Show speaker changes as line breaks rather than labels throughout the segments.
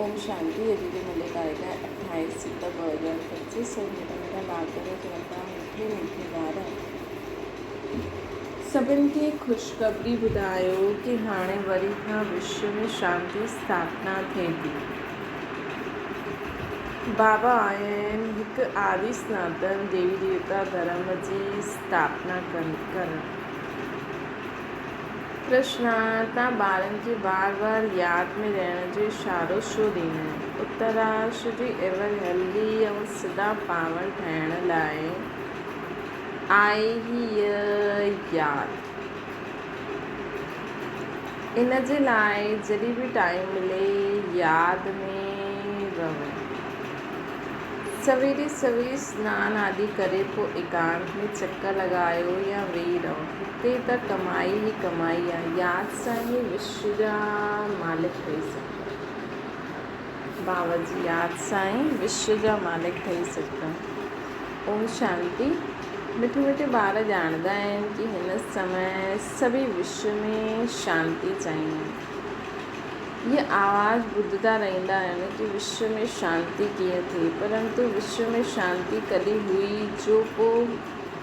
اوم شانتي اڄ جي ملي تاريخ 28 ستمبر 2025 ۽ مٺا مٺا ٻاگهر چون ٿا مٺي مٺي ٻار سڀن کي خوشخبري ٻڌايو ڪي هاڻي وري کان وشو ۾ شانتي اسٿاپنا ٿئي ٿي. بابا آيا آهن هڪ آدي سناتن ديوي ديوتا ڌرم جي اسٿاپنا ڪرڻ. ڪرشنا، تان ٻارن کي بار بار ياد ۾ رهڻ جو اشارو ڇو ڏيندا آهن؟ اتراش جي ايور هيلدي ۽ سدا پاور ٺاهڻ لاء آهي هيء ياد. ان جي لاء جڏهن به ٽائيم ملي ياد ۾ رهو. سويري سوير سنان آدي ڪري پوء ايڪانت ۾ چڪر لڳايو يا ويهي رهو. هتي ته ڪمائي ئي ڪمائي آ. ياد سان ئي وشو جا مالڪ ٺهي سگهبا. بابا جي ياد سان ئي وشو جا مالڪ ٺهي سگهبا. اوم شانتي. مٺي مٺي ٻار ڄاڻندا آهن ڪي هن سمي سڀئي وشو ۾ شانتي چاهيندا آهن. هيء آواز ٻڌندا رهندا آهن ڪي وشو ۾ شانتي ڪيئن ٿئي پرنتو وشو ۾ شانتي ڪڏهن هئي جو پو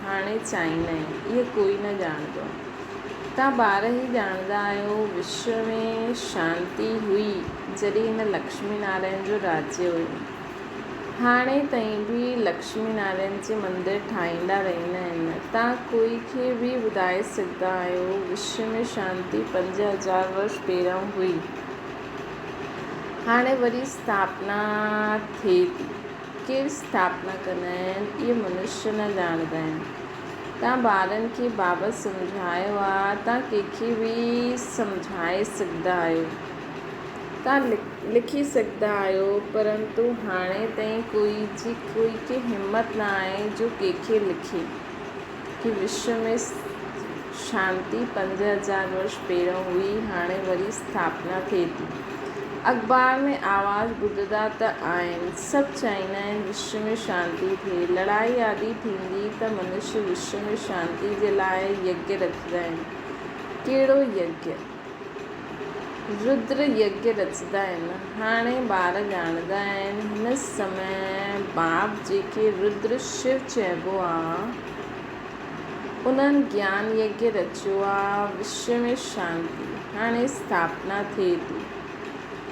هاڻي چاهيندا آهن اهو ڪوئي نه ڄاڻندو آهي. توهان ٻار هي ڄاڻندا آهيو وشو ۾ شانتي هئي جڏهن هن لڪشمي نارائڻ جو راجيه هيو. هاڻي تائين به لڪشمي نارائڻ جي مندر ٺاهيندا رهندا آهن. توهان ڪوئي کي به ٻڌائي سگهندا آهيو وشو ۾ شانتي 5000 ورش پهريون هئي. هاڻي وري اسٿاپنا ٿئي ٿي. ڪير اسٿاپنا ڪندا آهن اهي منشيه نه ڄاڻندا آهن. توهان ٻارن کي بابت سمجهايو آ توهان ڪنهن کي به سمجهائي سگهندا آهيو. توهان لکي سگهندا آهيو پرنتو هاڻي تائين ڪوئي جي ڪوئي کي همت نه آهي جو ڪنهن کي لکي ڪي وشو ۾ شانتي 5000 ورش پهريون هئي هاڻي وري اسٿاپنا ٿئي ٿي. اخبار ۾ آواز ٻڌندا ته آهن سڀ چاهيندا آهن وشو ۾ شانتي ٿئي لڙائي آدي ٿيندي ته منشي وشو ۾ شانتي جي لاء يگيه رکندا آهن ڪهڙو يگيه؟ ردر يگيه رچندا آهن. هاڻي ٻار ڄاڻندا آهن هن سمي باب جيڪي ردر شو چئبو آ انهن گيان يگيه رچيو آ وشو ۾ شانتي هاڻي اسٿاپنا ٿئي ٿي.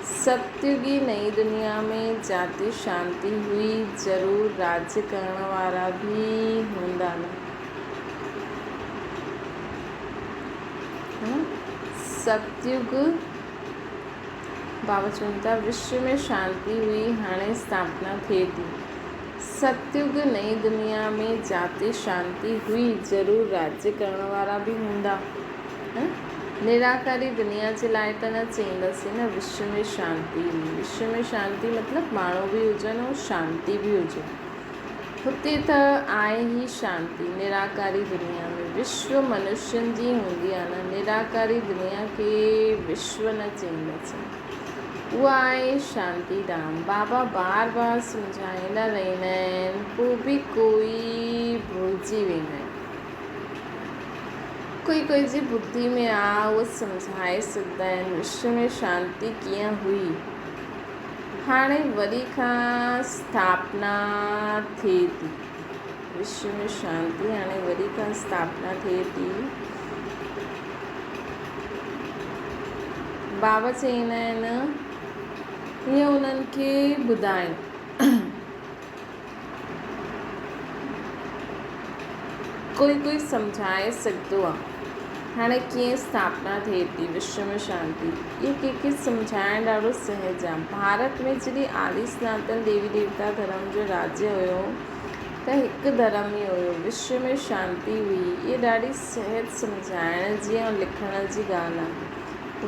ستيوگي نئين دنيا ۾ جاتي شانتي هئي ضرور راڄ ڪرڻ وارا به هوندا نه. ستيگ بابا چون ٿا وشو ۾ شانتي هئي هاڻي اسٿاپنا ٿئي ٿي. ستيگ نئين دنيا ۾ جاتي شانتي هئي ضرور راڄ ڪرڻ وارا به هوندا. نراڪاري دنيا جي لاء ته نه چئينداسين نه وشو ۾ شانتي هئي. وشو ۾ شانتي مطلب ماڻهو به هجن ۽ شانتي به هجي. هتي ته آهي ئي شانتي، نراڪاري دنيا ۾. وشو منشين جي هوندي آهي نه، نراڪاري دنيا کي وشو نه چئينداسين. اها آهي شانتي ڌام. بابا بار بار سمجهائيندا رهندا آهن، پوء به ڪوئي ڀلجي ويندا آهن. ڪوئي ڪوئي جي ٻڌي ۾ آ، اهو سمجهائي سگهندا آهن، وشو ۾ شانتي ڪيئن هئي. هاڻي وري کان اسٿاپنا ٿئي ٿي. وشو ۾ شانتي هاڻي وري کان اسٿاپنا ٿئي ٿي. بابا چئيندا آهن هيئن انهن کي ٻڌايو. ڪوئي ڪوئي سمجهائي سگهندو آ. هاڻي ڪيئن اسٿاپنا ٿئي ٿي وشو ۾ شانتي. اهو ڪنهن کي سمجهائڻ ڏاڍو سهج آ. ڀارت ۾ جڏهن آدي سناتن ديوي ديوتا ڌرم جو راجيه هيو ته هڪ ڌرم ئي هيو. وشو ۾ شانتي هئي. اهي ڏاڍي سهج سمجهائڻ جي ۽ لکڻ جي ڳالهه آ.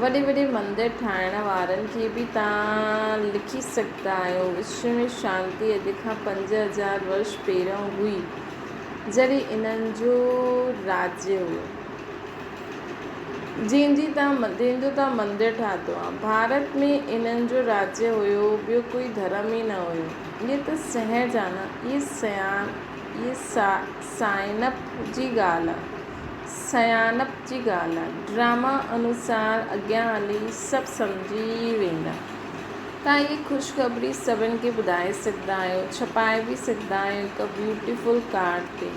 وڏي وڏي مندر ٺاهڻ وارن کي به توهان لکي سگهندا آهيو. وشو ۾ شانتي اڄ کان 5000 ورش پهريون هئي، جڏهن انهن جو راجيه هيو. جنهن جي توهان جنهن جو توهان مندر ٺاهتو آهي. ڀارت ۾ انهن جو راجيه هيو، ٻيو ڪوئي ڌرم ئي نه هيو. اهي ته سهج آهي نه، اهي سيان اهي سائنپ جي ڳالهه آهي. سياڻپ جي ڳالهه آ. ڊراما انوسار اڳيان هلي سڀ سمجهي ويندا. توهان هيء خوشخبري سڀن کي ٻڌائي سگهندا آهيو، ڇپائي به سگهندا آهيو هڪ بيوٽيفل ڪارڊ تي.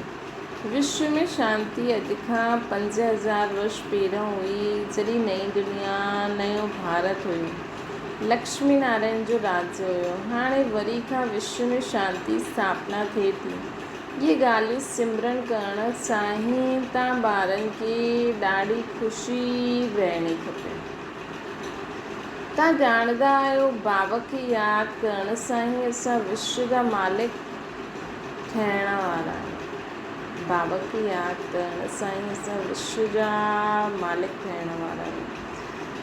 وشو ۾ شانتي اڄ کان 5000 ورش پهريون هئي، جڏهن نئين دنيا، نيو ڀارت هيو. لڪشمي نارائڻ جو راڄ هيو. هاڻي وري کان وشو ۾ شانتي اسٿاپنا ٿئي ٿي. اهي ڳالهيون سمرڻ ڪرڻ سان ئي تان ٻارن کي ڏاڍي خوشي رهڻي کپي. تان ڄاڻندا آهيو بابا کي ياد ڪرڻ سان ئي اسان وشو جا مالڪ ٺهڻ وارا آهيون. بابا کي ياد ڪرڻ سان ئي اسان وشو جا مالڪ ٺهڻ وارا آهيون.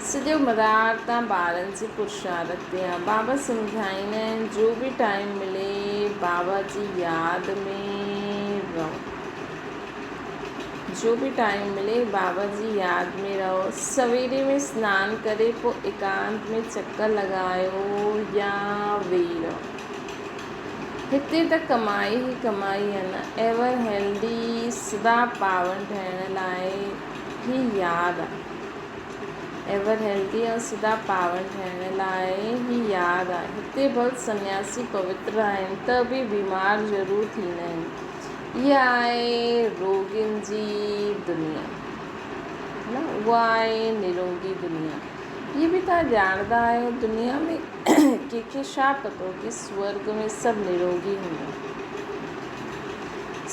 سڄو مدار تان ٻارن جي پرشارت تي آ. بابا سمجهائيندا آهن جو به ٽائيم ملي بابا جي ياد ۾ رهو. جو به ٽائيم ملي بابا جي ياد ۾ رهو. سويري ۾ سنان ڪري پوء ايڪانت ۾ چڪر لڳايو يا ويهي رهو. هتي ته ڪمائي ئي ڪمائي آ نه. ايور هيلدي سدا پاون ٺهڻ لاء هي ياد آ. ايور هيلدي ۽ سدا پاون ٺهڻ لاء هي ياد آ. هتي ڀل سنياسي پوتر آهن ته به بيمار ضرور ٿيندا آهن. اها آهي روڳين جي دنيا نه اها آهي نروڳي دنيا. هي به توهان ڄاڻندا آهيو دنيا ۾ ڪنهن کي ڇا پتو ڪي سورڳ ۾ سڀ نروڳي هوندا.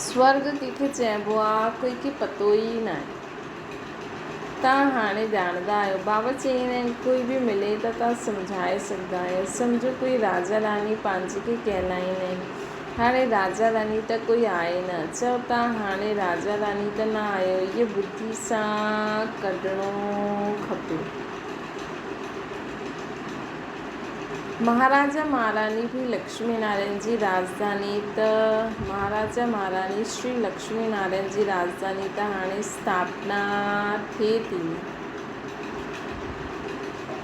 سورڳ ڪنهن کي چئبو آ ڪوئي کي پتو ئي ناهي. توهان هاڻي ڄاڻندا آهيو. بابا چئيندا آهن ڪوئي به ملي ته توهان سمجهائي سگهندا آهيو. سمجهو ڪوئي راجا راڻي پنهنجي کي ڪهلائيندا آهن. هاڻي راجا راڻي ته ڪوئي آهي نه. چئو توهان هاڻي راجا راڻي ته نه آهيو. اهي ٻڌي سان ڪڍڻو کپي. مهاراجا مهاراڻي به لڪشمي نارائڻ جي راڄڌاني ته مهاراجا مهاراڻي شري لڪشمي نارائڻ جي راڄڌاني ته هاڻي اسٿاپنا ٿئي ٿي نه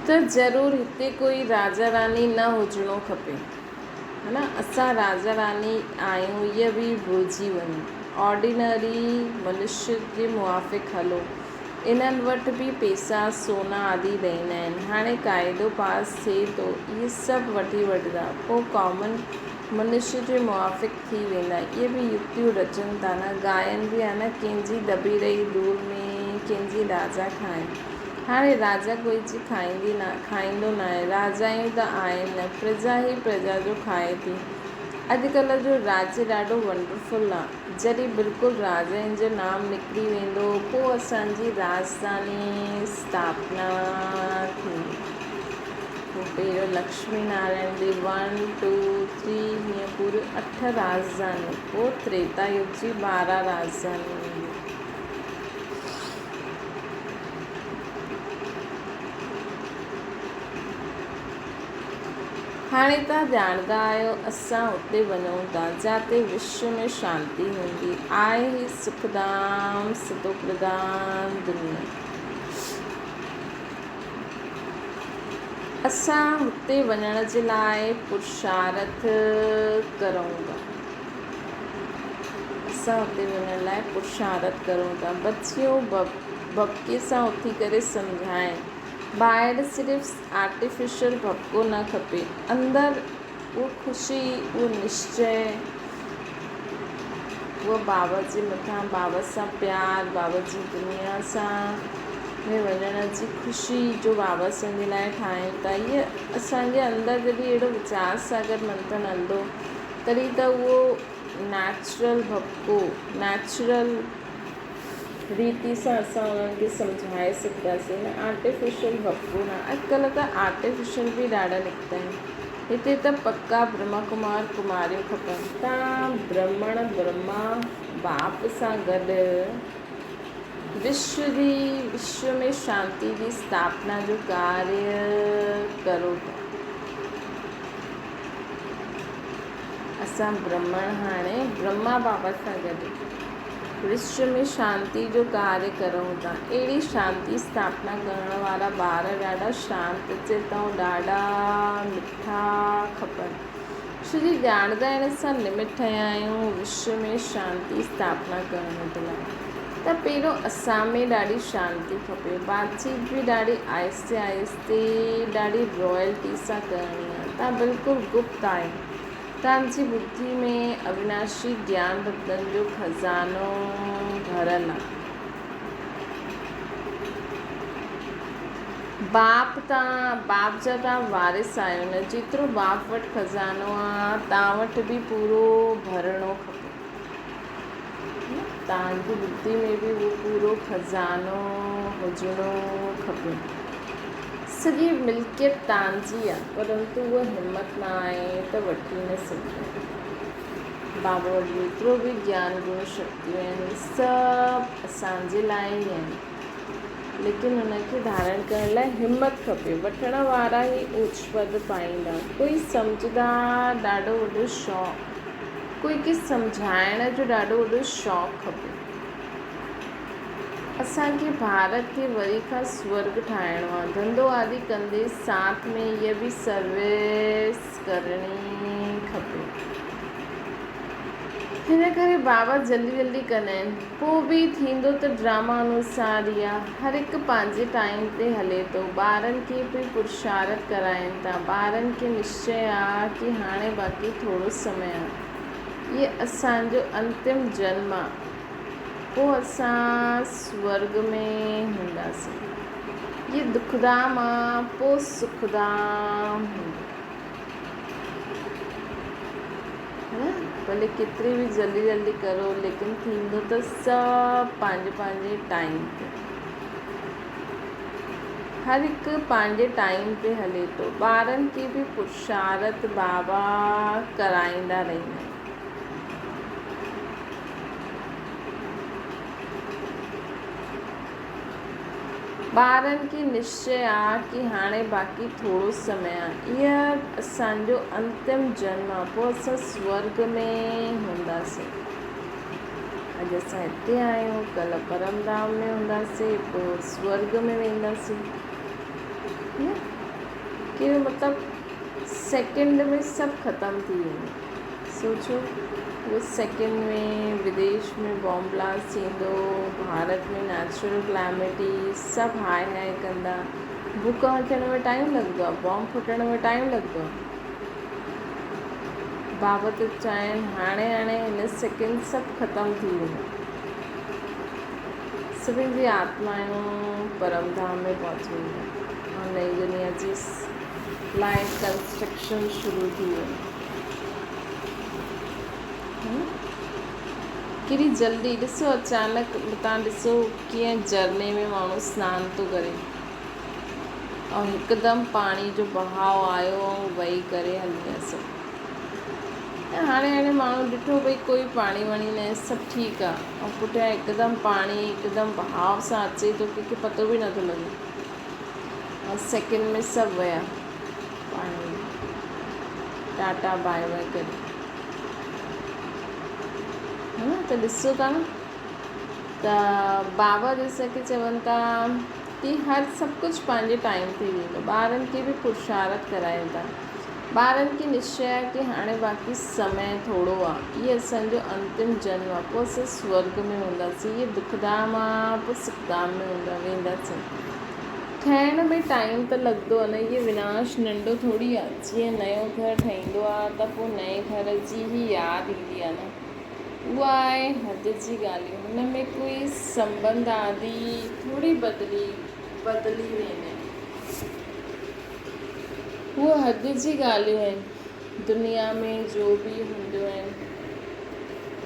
ته ضرور هتي ڪوئي راجا راڻي نه هجڻو کپي ها نه اسان راجا راڻي آهيون اهي به ڀلجي وڃو آرڊينري منشي جي موافق هلو انهن وٽ به پيسا، سونا آدي رهندا آهن. هاڻي قاعدو پاس ٿئي ٿو، اهي سڀ وٺي وٺندا، پوء ڪامن منشي جي موافق ٿي ويندا. اهي به يڪتيون رچن ٿا نه، ڳائن به ها نه، ڪنهن جي دٻي رهي ڌوڙ ۾، ڪنهن جي راجا کائي. هاڻي راجا ڪوئي جي کائيندي نه، کائيندو ناهي. راجائون ته آهن نه، پرجا ئي پرجا جو کائي ٿي. اڄڪلهه جو راڄ ڏاڍو ونڊرفل آ. جڏهن بلڪل راجائن جو نام نڪري ويندو پوء اسان جي راڄڌاني اسٿاپنا ٿيندي. پوء پهريون Lakshmi Narayan the one two three هيئن پوريون اٺ راڄڌانيون پوء تريتا يگ جي 12 راڄڌانيون اينديون. هاڻي توهان ڄاڻندا آهيو اسان اتي وڃون ٿا جاتي وشو ۾ شانتي هوندي آهي هي سکڌام ستوپرڌان دنيا اسان هتي وڃڻ جي لاء پرشارٿ ڪرون ٿا اسان اتي وڃڻ لاء پرشارٿ ڪرون ٿا بچيون ڀڀڪي سان اٿي ڪري سمجهائين ٻاهر صرف آرٽيفيشل ڀڀڪو نه کپي، اندر اهو خوشي، اهو نشچي، اهو بابا جي مٿان بابا سان پيار، بابا جي دنيا سان ۾ وڃڻ جي خوشي جو بابا اسان جي لاء ٺاهين ٿا، اهي اسان جي اندر جڏهن اهڙو ويچار ساگر منٿن هلندو تڏهن ته اهو نيچرل ڀڀڪو، نيچرل ريتي سان اسان انهن کي سمجهائي سگهنداسين نه آرٽيفيشل ڀڀڪو نه اڄڪلهه ته آرٽيفيشل به ڏاڍا نڪتا آهن هتي ته پڪا برهما ڪمار ڪماريون کپن تان برهمڻ برهما باپ سان گڏ وشو جي وشو ۾ شانتي جي اسٿاپنا جو ڪاريه ڪرو ٿا. اسان برهمڻ هاڻي برهما بابا سان گڏ وشو ۾ شانتي جو ڪاريه ڪرون ٿا. اهڙي شانتي اسٿاپنا ڪرڻ وارا ٻار ڏاڍا شانت چت ۽ ڏاڍا مٺا کپن. ڇو جي ڄاڻندا آهن اسان نمت ٺهيا آهيون وشو ۾ شانتي اسٿاپنا ڪرڻ جي لاء ته پهريون اسان ۾ ڏاڍي شانتي کپي. بات چيت به ڏاڍي آهستي آهستي ڏاڍي رائلٽي سان ڪرڻي آهي. توهان بلڪل گپت آهيو. توهان جي ٻڌي ۾ اوناشي گيان رتن جو خزانو ڀريل آهي. باپ تان باپ جا توهان وارث آهيو نه جيترو باپ وٽ خزانو آ توهان وٽ به پورو ڀرڻو کپي توهان جي ٻڌي ۾ به اهو پورو خزانو هجڻو کپي سڄي ملڪيت توهان جي آ پرنتو اها همت نه آهي ته وٺي نه سگهندا آهيو بابا وٽ جيترو به گيان گڻ شڪتيون آهن سڀ اسان جي لاء ئي آهن ليڪن ان کي ڌارڻ ڪرڻ لاء همت کپي. وٺڻ وارا ئي اوچ پد پائيندا. ڪوئي سمجهدار ڏاڍو وڏو شوق، ڪوئي کي سمجهائڻ جو ڏاڍو وڏو شوق کپي. اسان کي ڀارت کي وري کان سورڳ ٺاهڻو آهي. ڌنڌو آدي ڪندي ساٿ ۾ هيء به سروس ڪرڻي کپي. هن ڪري بابا جلدي جلدي ڪندا آهن. پوء به ٿيندو ته ڊراما انوسار ئي آ. هر هڪ پنهنجي ٽائيم تي هلي ٿو. ٻارن کي به پرشارت ڪرائين ٿا. ٻارن کي نشچي آ ڪي هاڻي باقي ٿورو سمي آ. هيء اسان جو انتم جنم آ. پوء اسان سورڳ ۾ هونداسين. هيء دکڌام آ، پوء سکڌام هوندو. ڀلي ڪيتري به جلدي جلدي ڪرو ليڪن ٿيندو ته سڀ پنهنجي پنهنجي ٽائيم تي. هر هڪ پنهنجي ٽائيم تي هلي ٿو. ٻارن کي به پرشارت بابا ڪرائيندا رهندا آهن. ٻارن کي نشچي آ ڪي هاڻي باقي ٿورو سمي آ. اها اسان جو انتم جنم آ. پوء اسان سورڳ ۾ هونداسين. اڄ اسان هتي آهيون، ڪلهه پرم ڌام ۾ هونداسين، پوء سورڳ ۾ وينداسين. ڪي مطلب سيڪنڊ ۾ سڀ ختم ٿي ويندو. سوچو اهو سيڪنڊ ۾ وديش ۾ بام بلاسٽ ٿيندو، ڀارت ۾ نيچرل ڪلامٽي سڀ هاء هاء ڪندا. ڀوڪنپ اچڻ ۾ ٽائيم لڳندو آهي، بام ڦٽڻ ۾ ٽائيم لڳندو آهي. بابت چاهين هاڻي هاڻي هن سيڪنڊ سڀ ختم ٿي ويندو. سڀني جي آتمائون پرم ڌام ۾ پهچي وينديون ۽ نئين دنيا جي لاء ڪنسٽرڪشن شروع ٿي ويندو. ڪيڏي جلدي ڏسو اچانڪ تان ڏسو ڪيئن جهرني ۾ ماڻهو سنان ٿو ڪري ۽ هڪدم پاڻي جو بهاء آيو ۽ وهي ڪري هلي ويا سڀ. ۽ هاڻي هاڻي ماڻهو ڏٺو ڀئي ڪوئي پاڻي واڻي نه سڀ ٺيڪ آ ۽ پٺيان هڪدم پاڻي هڪدم بهاء سان اچي ٿو ڪنهن کي پتو به نٿو لڳي. سيڪنڊ ۾ سڀ ويا پاڻي ۾ ٽاٽا باء باء ڪري ها نه ته ڏسو ٿا نه ته بابا جيسا ڪي چون ٿا ڪي هر سڀ ڪجهه پنهنجي ٽائيم تي ويندو ٻارن کي به پرشارت ڪرايون ٿا ٻارن کي نشچي آهي ڪي هاڻي باقي سمي ٿورو آ هي اسان جو انتم جنم آ پوء اسان سورگ ۾ هونداسين هي دکڌام آ پوء سکڌام ۾ هوندا وينداسين ٺهڻ ۾ ٽائيم ته لڳندو آ نه هي وناش ننڍو ٿوري آ جيئن نيو گهر ٺهيندو آ ته پوء نئين گهر جي ئي ياد ايندي آ نه اها آهي حد جي ڳالهيون هن ۾ ڪوئي سنٻنڌ آدي ٿوري بدلي بدلي ويندا آهن. اهي حد جي ڳالهيون آهن. دنيا ۾ جو به هونديون آهن،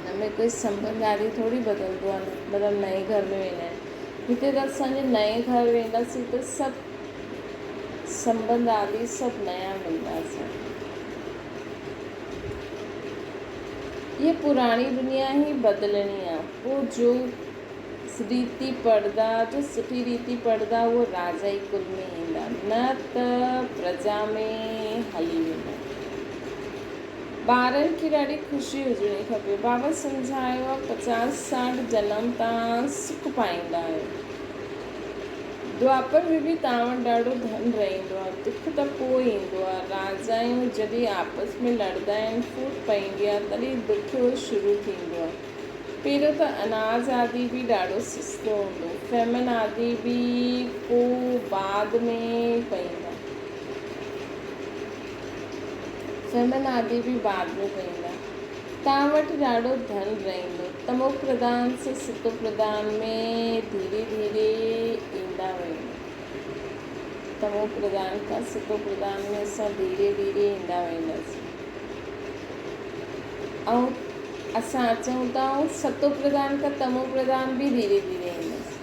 ان ۾ ڪوئي سنٻنڌ آدي ٿوري بدلبو آهي. مطلب نئين گهر ۾ ويندا آهن. هتي ته اسان جي نئين گهر وينداسين ته سڀ سنٻنڌ آدي سڀ نيا ملندا اسان کي. هيء پراڻي دنيا ئي بدلڻي آهي. پوء جو ريتي پڙهندا، جو سٺي ريتي پڙهندا اهو راجائي ڪل ۾ ايندا، نه ته پرجا ۾ هلي ويندا. ٻارن کي ڏاڍي خوشي هجڻي کپي. بابا سمجهايو آهي پچاس ساٺ جنم تان سک پائيندا آهيو. دوآپر ۾ به توهان وٽ ڏاڍو ڌن رهندو آهي. دک ته پوء ايندو آهي. راجائون جڏهن آپس ۾ لڙندا آهن، ڦوٽ پئيندي آهي، تڏهن دکيو شروع ٿيندو آهي. پهريون ته اناج آدي به ڏاڍو سستو هوندو. فيمن آدي به ڪو بعد ۾ پئيندا. فيمن آدي به بعد ۾ پئيندا. توهان وٽ ڏاڍو ڌن رهندو. تمو پرڌان سي ستو پرڌان ۾ ڌيري ڌيري ايندا ويندا. تمو پرڌان کان ستو پرڌان ۾ اسان ڌيري ڌيري ايندا وينداسين. ۽ اسان اچون ٿا ۽ ستو پرڌان کان تمو پرڌان به ڌيري ڌيري اينداسين.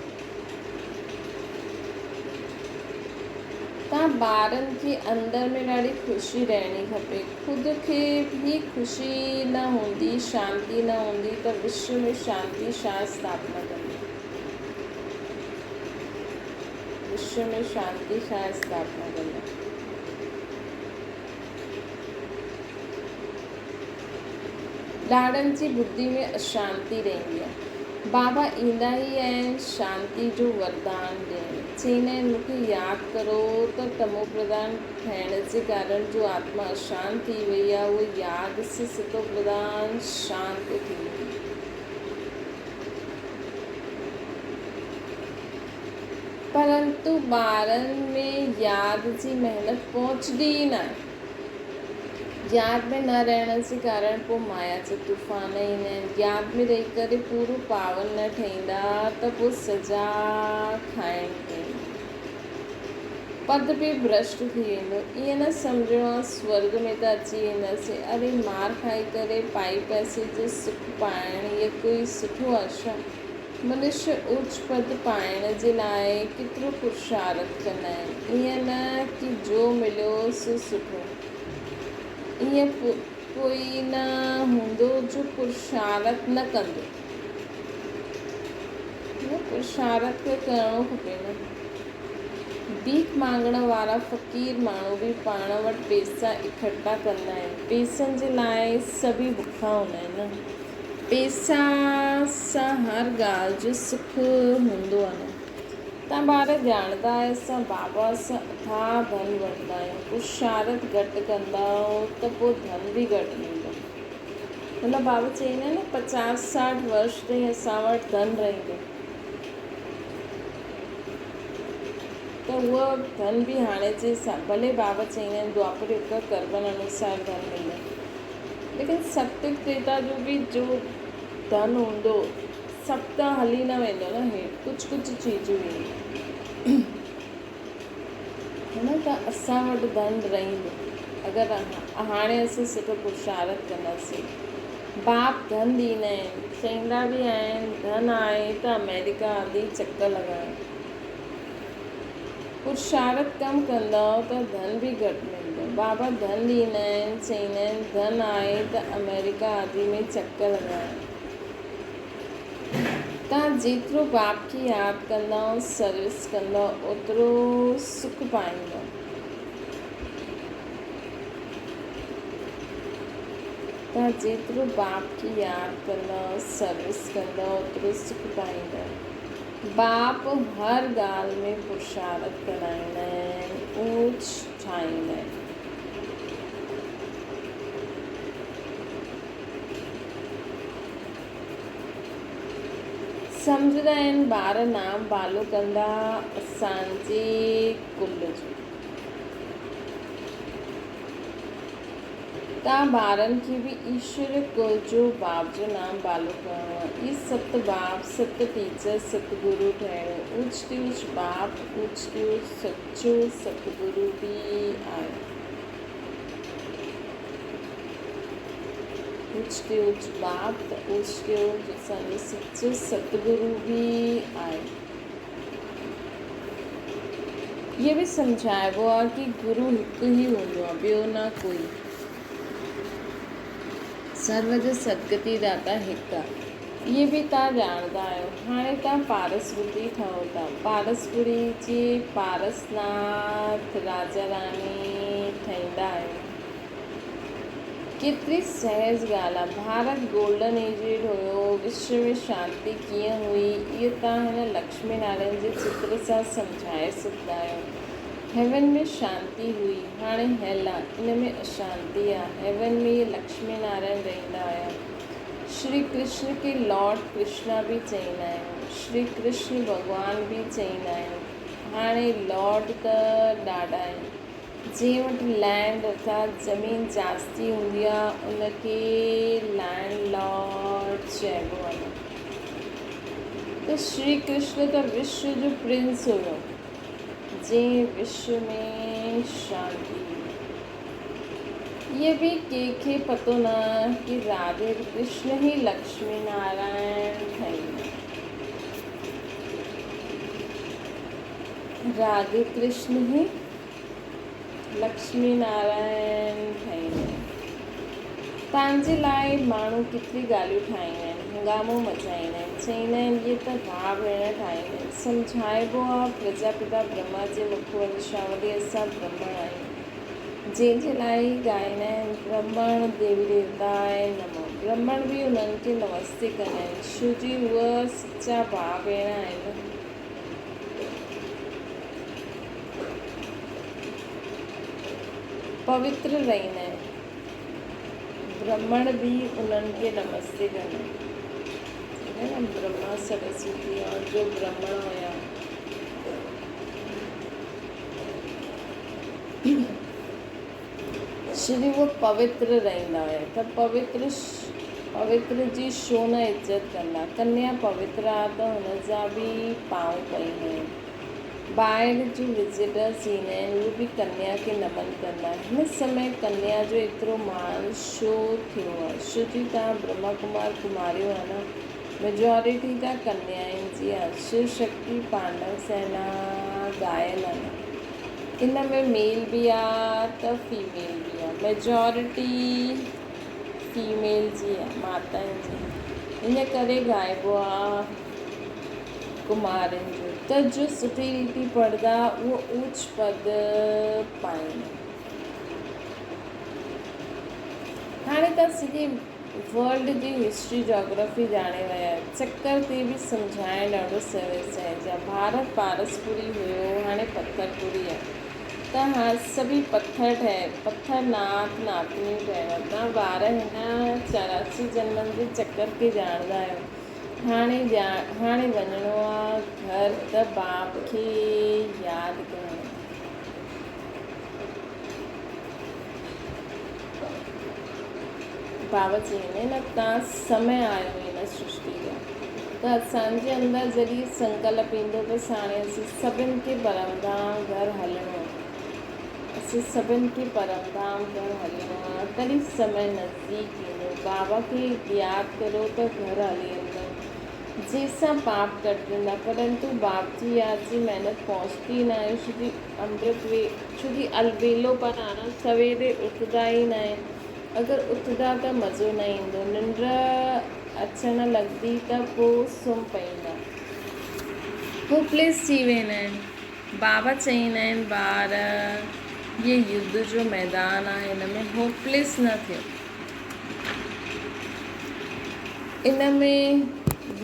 تان ٻارن کي اندر ۾ ڏاڍي خوشي رهڻي کپي. خود کي به خوشي نه هوندي، شانتي نه هوندي ته وشو ۾ شانتي ڇا اسٿاپنا ڪندي؟ وشو ۾ شانتي ڇا اسٿاپنا ڪندا؟ ڏاڏن جي ٻڌي ۾ اشانتي رهندي آهي. بابا ايندا ئي آهن شانتي جو وردان ڏيڻ. چئيندا آهن مون کي ياد ڪرو ته تمو پرڌان ٺهڻ جي ڪارڻ جو آتما اشانت ٿي وئي آهي اهو ياد سي ستو پرڌان شانت ٿي ويندي. پرنتو ٻارن ۾ ياد جي محنت پهچندي ئي ناهي. ياد ۾ نه رهڻ جي ڪارڻ پوء مايا جا طوفان ايندا آهن. ياد ۾ رهي ڪري پورو پاون نه ٺهيندا ته پوء سزا کائڻي پوندي. پد به ڀرشٽ ٿي ويندو. ائين نه سمجهڻو آهي سورڳ ۾ ته اچي وينداسين. اري مار کائي ڪري پائي پئسي جو سک پائڻ اهو ڪوئي سٺو آهي ڇا؟ منشيه اوچ پد پائڻ جي لاء ڪيترو پرشارٿ ڪندا آهن. ائين نه ڪي جو مليو سو سٺو. ائين ڪوئي نه هوندو جو پرشارٿ نه ڪندو. نه پرشارٿ ته ڪرڻو کپي نه. ڀيک مانگڻ وارا فقير ماڻهو به پاڻ وٽ پيسا اڪٺا ڪندا آهن. پيسن جي لاء سڀئي بکا هوندا آهن نه. پيسا سان هر ڳالهه جو سک هوندو آ نه. تان ٻار ڄاڻندا آهيو اسان بابا سان اٿاهه ڌن وٺندا آهيون. پرشارٿ گهٽ ڪندؤ ته پوء ڌن به گهٽ ملندو. مطلب بابا چئيندا آهن نه پچاس ساٺ ورش تائين اسان وٽ ڌن رهندو ته اهو ڌن به هاڻي جي حساب ڀلي بابا چئيندا آهن دوآپر يگ ڪا ڪرمن انوسار ڌن ملندو. ليڪن ستيگ تريتا جو به جو ڌن هوندو سڀ ته هلي نه ويندو نه هيٺ ڪجهه ڪجهه چيزون اينديون نه ته اسان وٽ ڌن رهندو اگر هاڻي اسين سٺو پرشارٿ ڪنداسين باپ ڌن ڏيندا آهن چئيندا به آهن ڌن آهي ته آمريڪا آدي چڪر لڳايو پرشارٿ ڪم ڪندؤ ته ڌن به گهٽ ملندو. بابا ڌن ڏيندا آهن، چئيندا آهن ڌن آهي ته آمريڪا آدي ۾ چڪر لڳايو. توهان جيترو باپ کي ياد ڪندؤ، سروس ڪندؤ، اوترو سک پائيندؤ. توهان جيترو باپ کي ياد ڪندؤ، سروس ڪندؤ، اوترو سک پائيندؤ. باپ هر ڳالهه ۾ پرشارٿ ڪرائيندا آهن، اوچ ٺاهيندا آهن. سمجهندا آهن ٻار نام بالو ڪندا اسان جي ڪل جو. تان ٻارن کي به ايشور ڪل جو باپ جو نام بالو ڪرڻو آهي. اي ست باپ، ست ٽيچر، ست گرو ٺهڻو. اوچ تي اوچ باپ، اوچ تي اوچ سچو ست گرو به آهي. اوچ تي اوچ باپ ته اوچ تي اوچ اسان جو سچو ست گرو به آهي. اهو به سمجهائبو آهي ڪي گرو هڪ ئي هوندو آهي ٻيو نه ڪوئي. سرو جو سدگتي داتا هڪ آهي. اهي به توهان ڄاڻندا آهيو. هاڻي توهان پارس ٻڌي ٺهو ٿا. پارس پوري جي پارس ناٿ راجا راڻي ٺهيندا آهيو. ڪيتري سهج ڳالهه آ. ڀارت گولڊن ايجڊ هيو، وشو ۾ شانتي ڪيئن هئي، اهو توهان هن لڪشمي نارائڻ جي چتر سان سمجهائي سگهندا آهيو. هيون ۾ شانتي هئي، هاڻي هيل آ، ان ۾ اشانتي آ. هيون ۾ اهي لڪشمي نارائڻ رهندا هيا. شري ڪرشن کي لارڊ ڪرشنا به چئيندا آهيون. شري ڪرشن ڀڳوان به چئيندا آهيون. هاڻي لارڊ ته ڏاڍا آهن. جنهن وٽ لينڊ ارٿات زمين جاستي هوندي آ ان کي لينڊ لارڊ چئبو آهي. ته شري ڪرشن ته وشو جو پرنس هيو جنهن وشو ۾ شانتي هئي. اهي به ڪنهن کي پتو نه ڪي راڌي ڪرشن ئي لڪشمي نارائڻ ٺهيندا. راڌي ڪرشن ئي لڪشمي نارائڻ ٺهيندا. تان جي لاء ماڻهو ڪيتري ڳالهيون ٺاهيندا آهن، هنگامو مچائيندا آهن، چئيندا آهن اهي ته ڀاء ڀيڻ ٺاهيندا آهن. سمجهائبو آ پرجاپتا برهما جي مک ونشاولي اسان برهمڻ آهيون. جنهن جي لاء هي ڳائيندا آهن، برهمڻ ديوي ديوتاء نمو. برهمڻ به انهن کي نمستي ڪندا آهن، ڇو جي هو سچا ڀاء ڀيڻ آهن. پوتر رهندا آهن. برهمڻ به انهن کي نمستي ڪندا آهن. چوندا آهن نه برهما سرسوتي اور جو برهمڻ هيا. شري اهي پوتر رهندا هيا ته پوتر پوتر جي ڇو نه عزت ڪندا. ڪنيا پوتر آ ته هن جا به پانء پئيندا آهن. ٻاهر جو وزيٽرس ايندا آهن اهي به ڪنيا کي نمن ڪندا آهن. هن سمي ڪنيا جو ايترو مان ڇو ٿيو آ؟ ڇو جي توهان برهما ڪمار ڪماريون آ نه. ميجارٽي ته ڪنيائن جي آ. شو شڪتي پانڊو سينا ڳايل آ نه. ان ۾ ميل به آ ته فيميل به آ. ميجارٽي فيميل جي آ ماتائن جي. ان ڪري ڳائبو آ ڪمارين جو ته جو سٺي ريتي پڙهندا اهو اوچ پد پائيندو. هاڻي ته سڄي ورلڊ جي هسٽري جاگرافي ڄاڻي ويا آهيو. چڪر تي به سمجهائڻ ڏاڍو سهج آهي. ڀارت پارسپوري هيو هاڻي پٿرپوري آهي ته هاڻ سڀئي پٿر ٺهي پٿر ناٿ ناٿنيون ٺهيو آهي. توهان ٻار هن 84 جنمن جي چڪر کي ڄاڻندا آهيو. هاڻي هاڻي وڃڻو آ گهر ته باپ کي ياد ڪرڻو آ. بابا چئين نه تان سمي آيو هن سرشٽي جو ته اسان جي اندر جڏهن سنڪلپ ايندو بس هاڻي اسين سڀن کي پرم ڌام گهر هلڻو آهي اسين سڀن کي پرم ڌام گهر هلڻو آهي تڏهن سمي نزديڪ ايندو بابا کي ياد ڪرو ته گهر هلي ويندو جنهن سان پاپ ڪٽجندا پرنتو باپ جي ياد جي محنت پهچتي ناهي ڇو جي امرت وي ڇو جي البيلو پر آنا سويري اٿدا ئي ناهن اگر اٿدا ته مزو نه ايندو ننڊ اچڻ لڳندي ته پو سم پئيندا. هوپليس ٿي ويندا آهن. بابا چئيندا آهن ٻار هي يڌ جو ميدان آهي هن ۾ هوپليس نه ٿيو. ان ۾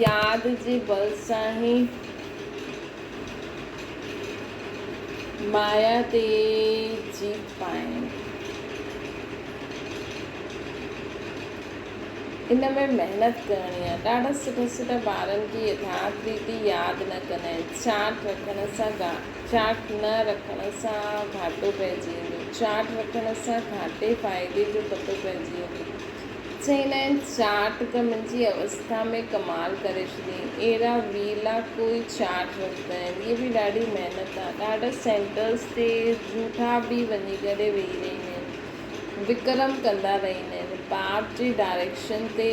ياد جي بل سان ئي مايا تي جيت پائڻ. ان ۾ محنت ڪرڻي آهي. ڏاڍا سٺا سٺا ٻارن کي يٿارٿ ريتي ياد نه ڪندا آهن. چارٽ رکڻ سان چارٽ نه رکڻ سان گهاٽو پئجي ويندو. چارٽ رکڻ سان گهاٽي فائدي جو پتو پئجي ويندو. چئيندا آهن چارٽ ته منهنجي اوسٿا ۾ ڪمال ڪري ڇڏيائين. اهڙا ويلا ڪوئي چارٽ رکندا آهن. اهي به ڏاڍي محنت آهي. ڏاڍا سينٽرس تي جوٺا به وڃي ڪري ويهي رهندا آهن. وڪرم ڪندا رهندا آهن. باپ جي ڊائريڪشن تي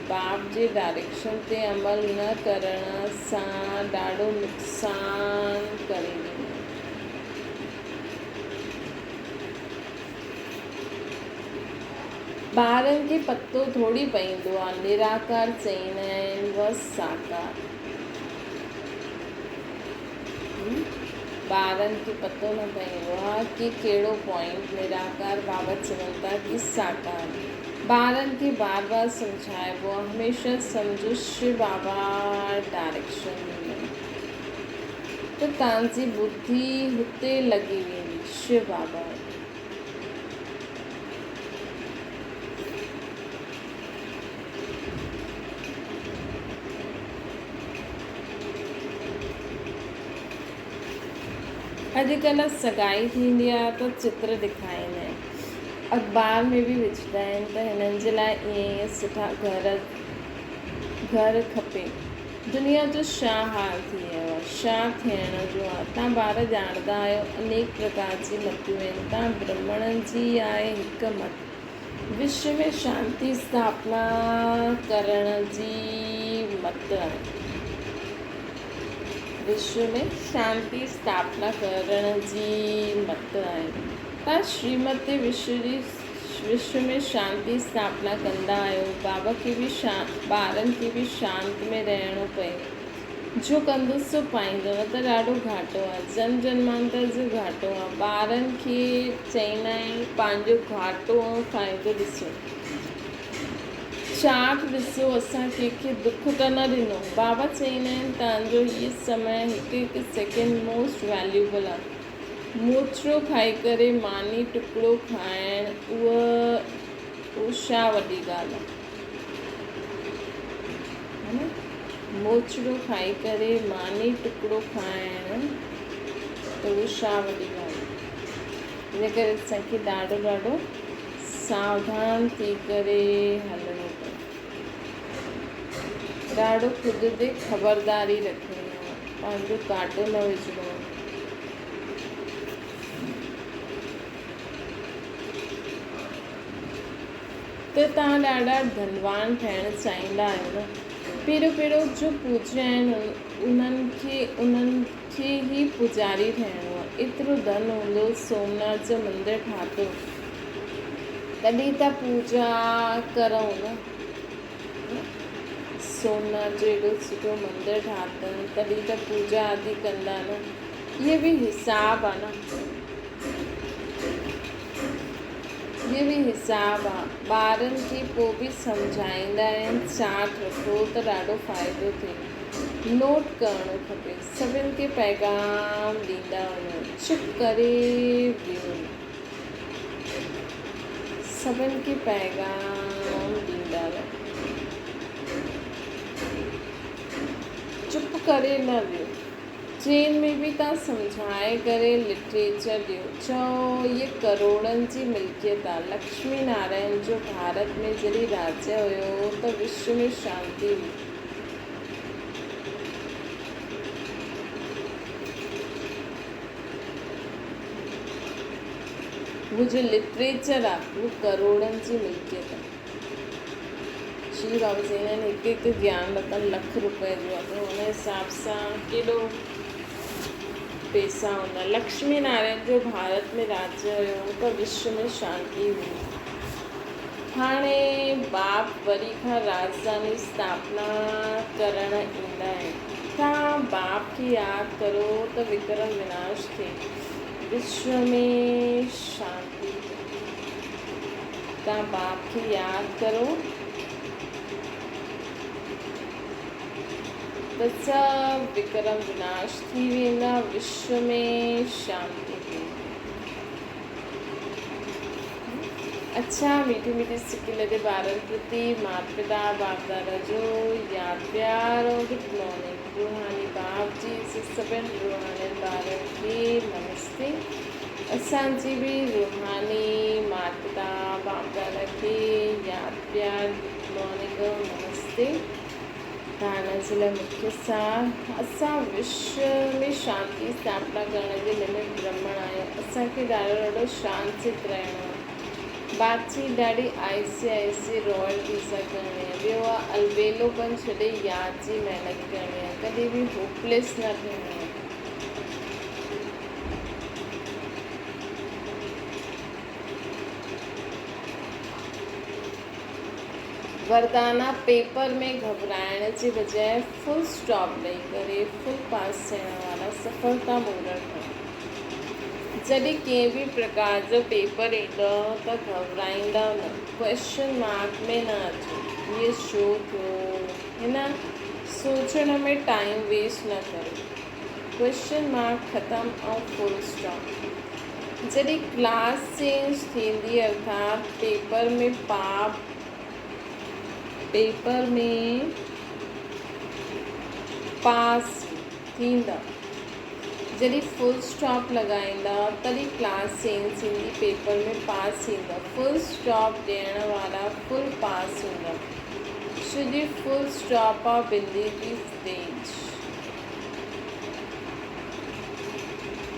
باپ جي ڊائريڪشن تي عمل نه ڪرڻ سان ڏاڍو نقصان ڪري ويندا آهن. ٻارن کي پتو ٿوري پئيندو آ، نراڪار چئيندا آهن و ساڪار. ٻارن کي پتو نه پئيندو آ ڪي ڪهڙو پوائنٽ نراڪار بابت چون ٿا ڪي ساڪار. ٻارن کي بار بار سمجهائبو آ، هميشه سمجهو شو بابا ڊائريڪشن ڏيندا آهن ته تان جي ٻڌي هتي لڳي ويندي شو بابا وٽ. اڄڪلهه سڳائي ٿيندي آهي ته چتر ڏيکاريندا آهن. اخبار ۾ به وجهندا آهن ته هنن جي لاء ائين ائين سٺا گهر گهر کپي. دنيا جو ڇا حال ٿي ويو آهي، ڇا ٿيڻ جو آهي. تان ٻار ڄاڻندا آهيو انيڪ پرڪار جي متيون آهن. تان برهمڻن جي آهي هڪ مت. وشو ۾ شانتي اسٿاپنا ڪرڻ جي مت آهي. وشو ۾ شانتي اسٿاپنا ڪرڻ جي مت آهي. تان شريمت تي وشو جي وشو ۾ شانتي اسٿاپنا ڪندا آهيو. بابا کي به ٻارن کي به شانت ۾ رهڻو پئي. جو ڪندو سو پائيندو نه ته ڏاڍو گهاٽو آ. جنم جنمانتر جو گهاٽو آ. ٻارن کي چئيندا آهن پنهنجو گهاٽو ۽ فائدو ڏسو. چاٽ ڏسو اسان ڪنهن کي دک ته نه ڏنو. بابا چئيندا آهن تنهنجو هي سمي هڪ هڪ سيڪنڊ موسٽ ويليوبل آ. موچڙو کائي ڪري ماني ٽڪڙو کائڻ اهو ڇا وڏي ڳالهه آ. ها نه موچڙو کائي ڪري ماني ٽڪڙو کائڻ ته اهو ڇا وڏي ڳالهه آ. ان ڪري اسان کي ڏاڍو ڏاڍو ساوڌان ٿي ڪري هلڻو پئي. ڏاڍو خود تي خبرداري رکڻي آ. پنهنجو ڪاٽو نه وجهڻو آ. ته توهان ڏاڍا ڌنوان ٺهڻ چاهيندا آهيو نه؟ پهريون پهريون جو پوڄيا آهن انهن کي انهن کي ئي پوڄاري ٺهڻو آهي. ايترو ڌن هوندو سومناٿ جو مندر ٺاتو تڏهن ته پوڄا ڪرئون نه؟ سومناٿ جو ايڏو سٺو مندر ٺاتن تڏهن ته پوڄا آدي ڪندا نه؟ اهي به حساب آ نه. اهي به حساب آ. ٻارن کي پو به سمجهائيندا آهن چارٽ رکو ته ڏاڍو فائدو ٿئي. نوٽ ڪرڻو کپي. سڀن کي پيغام ڏيندا وڃو. چپ ڪري ويهو نه. سڀن کي پيغام ڏيندا رهو. چپ ڪري نه ويهو. چين ۾ به تان سمجهائي ڪري لٽريچر ڏيو. چئو هيء ڪروڙن جي ملڪيت آ. لڪشمي نارائڻ جو ڀارت ۾ جڏهن راجيه هيو ته وشو ۾ شانتي هئي. هو جو لٽريچر آ اهو ڪروڙن جي ملڪيت آ. شري بابا چوندا آهن هڪ هڪ گيان رتن لک روپئي جو آهي ته ان حساب سان ڪيڏو پيسا هوندا. لڪشمي نارائڻ جو ڀارت ۾ راجيه هيو ته وشو ۾ شانتي هئي. هاڻي باپ وري کان راجڌاني اسٿاپنا ڪرڻ ايندا آهن. توهان باپ کي ياد ڪرو ته وڪرم وناش ٿئي، وشو ۾ شانتي ٿئي. توهان باپ کي ياد ڪرو ته سڀ وڪرم وناش ٿي ويندا، وشو ۾ شانتي ٿيندي. اڇا ميٺي ميٺي سڪي لڌي ٻارن پرتي مات پتا باپ دادا جو ياد پيار ۽ گڊ مارننگ روحاني باپ جي سڀن روحانين ٻارن کي نمستي. اسان جي به روحاني مات پتا باپ دادا کي ياد پيار گڊ مارننگ ۽ نمستي ڌارڻا جي لاء مکيه سار اسان وشو ۾ شانتي اسٿاپنا ڪرڻ جي نمت برهمڻ آهيون اسان کي ڏاڍو ڏاڍو شانت چت رهڻو آهي باتچيت ڏاڍي آهستي آهستي رائلٽي سان ڪرڻي آهي ٻيو آهي البيلو پن ڇڏي ياد جي محنت ڪرڻي آهي ڪڏهن به هوپليس نه ٿيڻو آهي. وردانا پيپر ۾ گهٻرائڻ جي بجاء فل اسٽاپ ڏئي ڪري فل پاس ٿيڻ وارا سڦلتا مورڙ ٺهو. جڏهن ڪنهن به پرڪار جو پيپر ايندو ته گهٻرائيندؤ نه، ڪوئسچن مارڪ ۾ نه اچو، هيء ڇو ٿيو، هن سوچڻ ۾ ٽائيم ويسٽ نه ڪريو. ڪوئسچن مارڪ ختم ۽ فل اسٽاپ. جڏهن ڪلاس چينج ٿيندي ارٿات پيپر ۾ پاپ پيپر ۾ پاس ٿيندا. جڏهن فل اسٽاپ لڳائيندا تڏهن ڪلاس چينج ٿيندي پيپر ۾ پاس ٿيندا فل اسٽاپ ڏيڻ وارا فل پاس هوندا ڇو جي فل اسٽاپ آ بندي جي اسٽيج.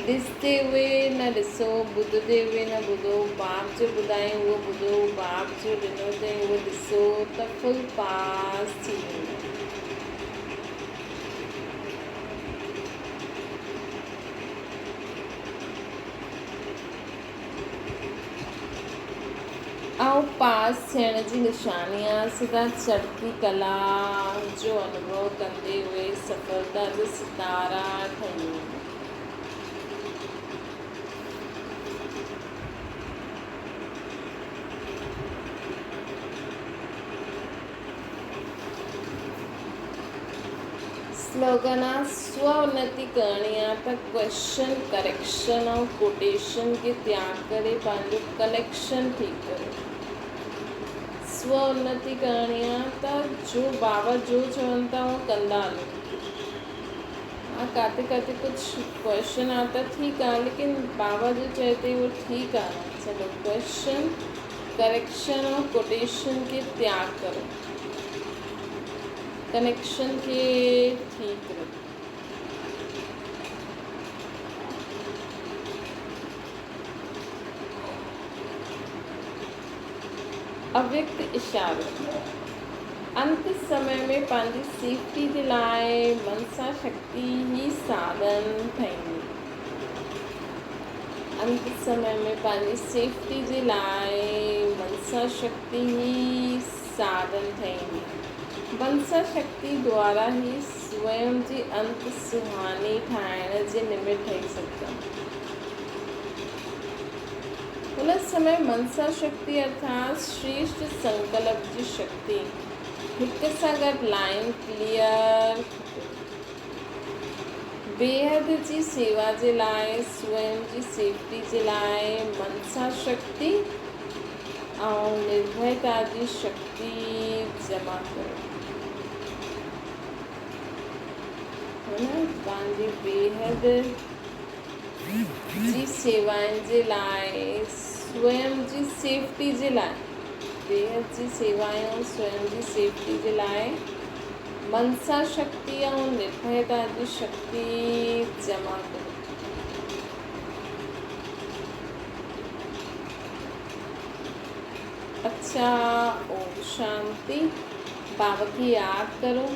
ڏسندي اهي نه ڏسو، ٻڌندي اهي نه ٻڌو، باپ جو ٻڌايائين اهو ٻڌو، باپ جو ڏنو اٿئين اهو ڏسو ته فل پاس ٿي ويندا. آئون پاس ٿيڻ جي نشاني آهيان. سدا چڙهتي ڪلا جو انوڀو ڪندي اهي سڦلتا جا ستارا ٺهي ويندا. سلوگن آ سو انتي ڪرڻي آ ته ڪوئسچن ڪريڪشن ۽ ڪوٽيشن کي تياڳ ڪري پنهنجو ڪنيڪشن ٺيڪ ڪريو. سو انتي ڪرڻي آ ته جو بابا جو چون ٿا اهو ڪندا هلو. ها ڪاٿي ڪاٿي ڪجهه ڪوئسچن آ ته ٺيڪ آ ليڪن بابا جو چئي ٿي اهو ٺيڪ آ نه چلو ڪوئسچن ڪريڪشن ۽ ڪوٽيشن کي تياڳ ڪرو. ڪنيڪشن کي ٺيڪ رکو. اويڪت اشارو، انت سمي ۾ پنهنجي سيفٽي جي لاء منسا شڪتي هي ساڌن ٺهيندي. انت سمي ۾ پنهنجي سيفٽي جي لاء منسا شڪتي هي ساڌن ٺهيندي. منسا شڪتي دوارا هي سوئم جي انت سهاني ٺاهڻ جي نمت ٺهي سگهندا. هن سمي منسا شڪتي ارٿات شريشٽ سنڪلپ جي شڪتي هڪ سان گڏ لائين ڪليئر کپي. بيحد جي سيوا جي لاء سوئم جي سيفٽي جي لاء منسا شڪتي ۽ نرڀيتا جي شڪتي جمع ڪريو. هن پنهنجي بيحد جي سيوائن جي لاء سوئم جي سيفٽي جي لاء بيحد جي سيوائن ۽ سوئم جي سيفٽي جي لاء منسا شڪتي ۽ نرڀيتا جي شڪتي جمع ڪريو. اڇا اوم شانتي. بابا کي ياد ڪرو.